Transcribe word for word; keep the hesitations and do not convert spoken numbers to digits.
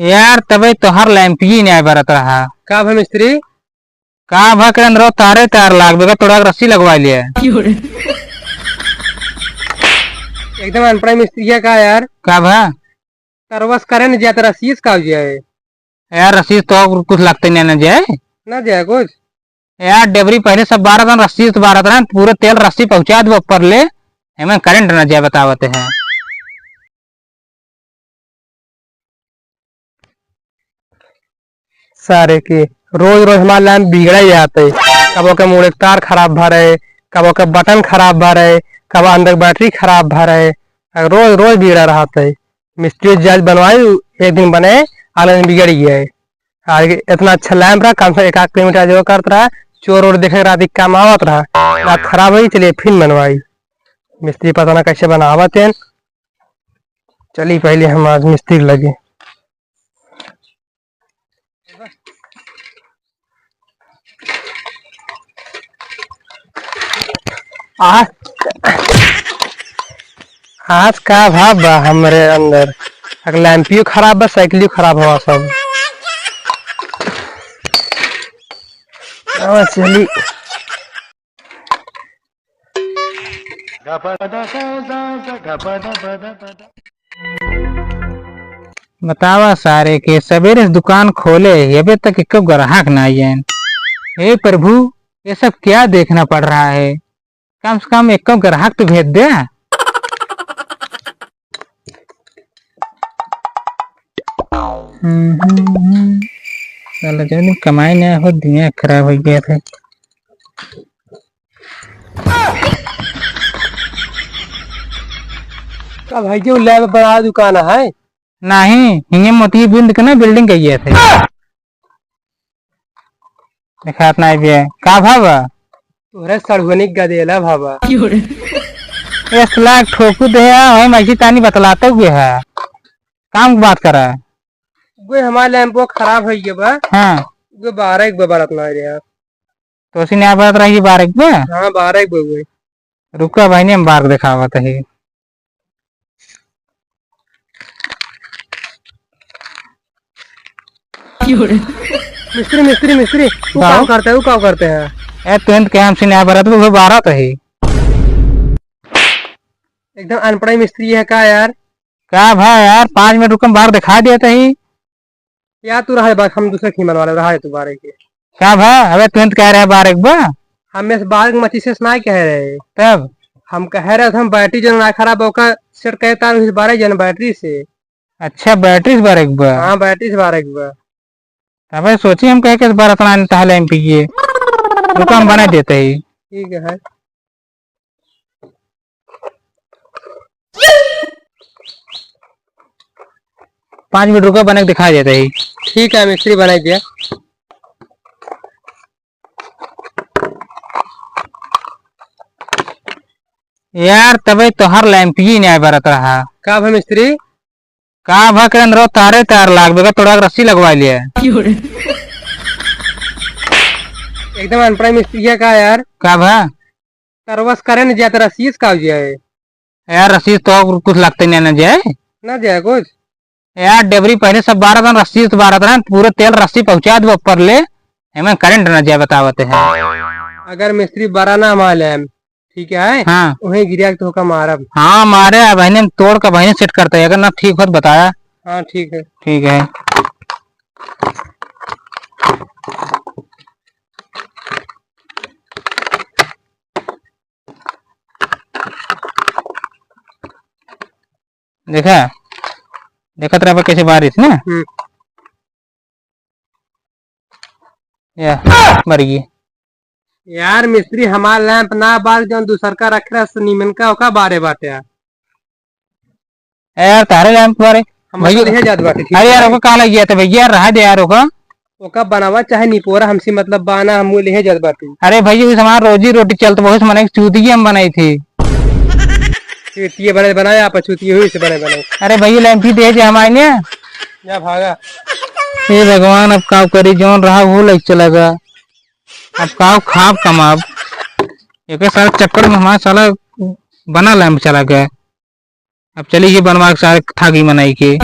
यार, तबे तोहर लैंपिये नाहीं बरत रहा। का भा मिस्त्री? का भा के अंदरो तारे तार लाग बेगा, तोड़ा के रस्सी लगवा लिया। एकदम अनपढ़ मिस्त्री है का यार? का भा? तरवस करे न जात रस्सी से का हो जाए? यार, रस्सी तो और कुछ लगते नहीं ना जाए। ना जाए कुछ? यार, डेबरी पहले सब बारह था, रस्सी से बारह था, पूरे तेल रस्सी पहुंचा दो ऊपर ले, हमें करंट ना जाए बतावते हैं। सारे के रोज रोज हमार लैंप बिगड़ा ही जात है। कबो के मुड़े के तार खराब भा रहे, कबो के बटन खराब भा रहे, कबो अंदर बैटरी खराब भा रहे, रोज रोज बिगड़ा रहत है। मिस्त्री जज बनवाई, एक दिन बने, अगले दिन बिगड़ गया है। आज इतना अच्छा लैंप रहा, कम से एक आध किलोमीटर जो करत रहा, चोर ओर देखे रात काम आवत रहा, रात खराब होई, चलिए फिर बनवाई। मिस्त्री पता ना कैसे बनावत हैं। चली पहले हम आज मिस्त्री लगे। आज, आज का भाव बा हमरे अंदर? अगर लैंपियो खराब बा, साइकिलियो खराब हवा सब। अब चली। बतावा सारे के सबेरे से दुकान खोले, अबे तक एको ग्राहक ना आयन। हे प्रभु, ये सब क्या देखना पड़ रहा है? कम से कम एको ग्राहक तो भेज दे। हम्म, हम्म, हम्म। साला जौन कमाई ना हो, दिमाग खराब हो गया था। का भाई जी, वो लैब बड़ा दुकान है? नहीं, हिये मोती बिंद के ना बिल्डिंग कहिए थे। देखात नहीं बे, का भावा? तोहरे सड़ुआनी गदेला भावा। एक लाख ठोकू दे, वही मर्जी तानी बतलाते हुए है। काम की बात करा। वो हमारे लैंपो खराब हो गया बा। हाँ। वो बारह एक बा बरत ना रहा। तो उसी न्याय बरत रही बारह एक बा? हाँ, बारह एक बा हुए। रुका भाई ने हम बारह दिखावत है। मिस्त्री, मिस्त्री, मिस्त्री, तू का काम हो? करते है, तू का करते है? ए, तुरंत के हमसे न्याय बरत, वो बारह तो है। एकदम अनपढ़ मिस्त्री है का यार? का भाई यार, पाँच मिनट रुकम बारह दिखा देते ही। या तू रहा है बात, हम दूसरे की मनवा ले, रहा है तू बारह के। का भा? अबे तुरंत कह रहे बारह एक बा? हम इस बारह के मची से ना कह रहे। तब? हम कह रहे थे हम बैटरी जो ना खराब ओका सेट करे तार उस बारह जन बैटरी से। अच्छा, बैटरी से बारह एक बा? हाँ, बैटरी से बारह एक बा। तबे सोची हम कहे के बारह तना ताहले एमपी ये। रुका हम बना देते ही। ठीक है। पाँच मिनट रुको, बना के दिखा देते ही। ठीक है, मिस्त्री बना दिया। यार, तबे तोहर लैंपिये नाहीं बरत रहा। का भा मिस्त्री? का भा के अंदरो तारे तार लाग बेगा, तोड़ा के रस्सी लगवा लिया। एकदम अनपढ़ मिस्त्री है का यार? का भा? तरवस करे न जात रस्सी से का हो जाए? यार, रस्सी तो और कुछ लगते नहीं ना जाए। ना जाए कुछ? यार, डेबरी पहले सब बारह था, रस्सी से बारह था, पूरे तेल रस्सी पहुंचा दो ऊपर ले, हमें करंट ना जाए बतावते हैं। अगर मिस्त्री बड़ा ना माले हम, ठीक है? हाँ। वहीं गिरिया के तो होका मारब। हाँ, मारे, अब बहने हम तोड़ के बहने सेट करते हैं, अगर ना ठीक होत बताया। हाँ, ठीक है। ठीक है। देखा, देखत रहबा कैसे बारिश ना। हम्म। या, मर गई। यार मिस्त्री, हमार लैंप ना बार, जौन दूसर का रख रहा, निमन का ओका बारे बाटे यार। ए यार, तारे लैंप बारे। हम भैया, तो ले जात बाटे, ठीक अरे यार, है। ओका कहाँ लग गया था भैया? रहा दे यार ओका। ओका बनावा चाहे निपोरा, हमसे मतलब बाना, हम वो ले जात बाटे। अरे भैया, उस हमार रोजी रोटी चलत, बहुत मने चूतिया हम बनाई थी। चूतिया बने बनाए, आप चूतिया हुई से बने बनाए। अरे भैया, लैंप ही दे दे हमारे ने। जा भागा। हे भगवान, अब का करी, जौन रहा वो लग चला गया। अब का खाब कमाब, एक साल चक्कर में हमारा साला बना लैंप चला गया। अब चली ये बनवा के सारे थागी मनाई के।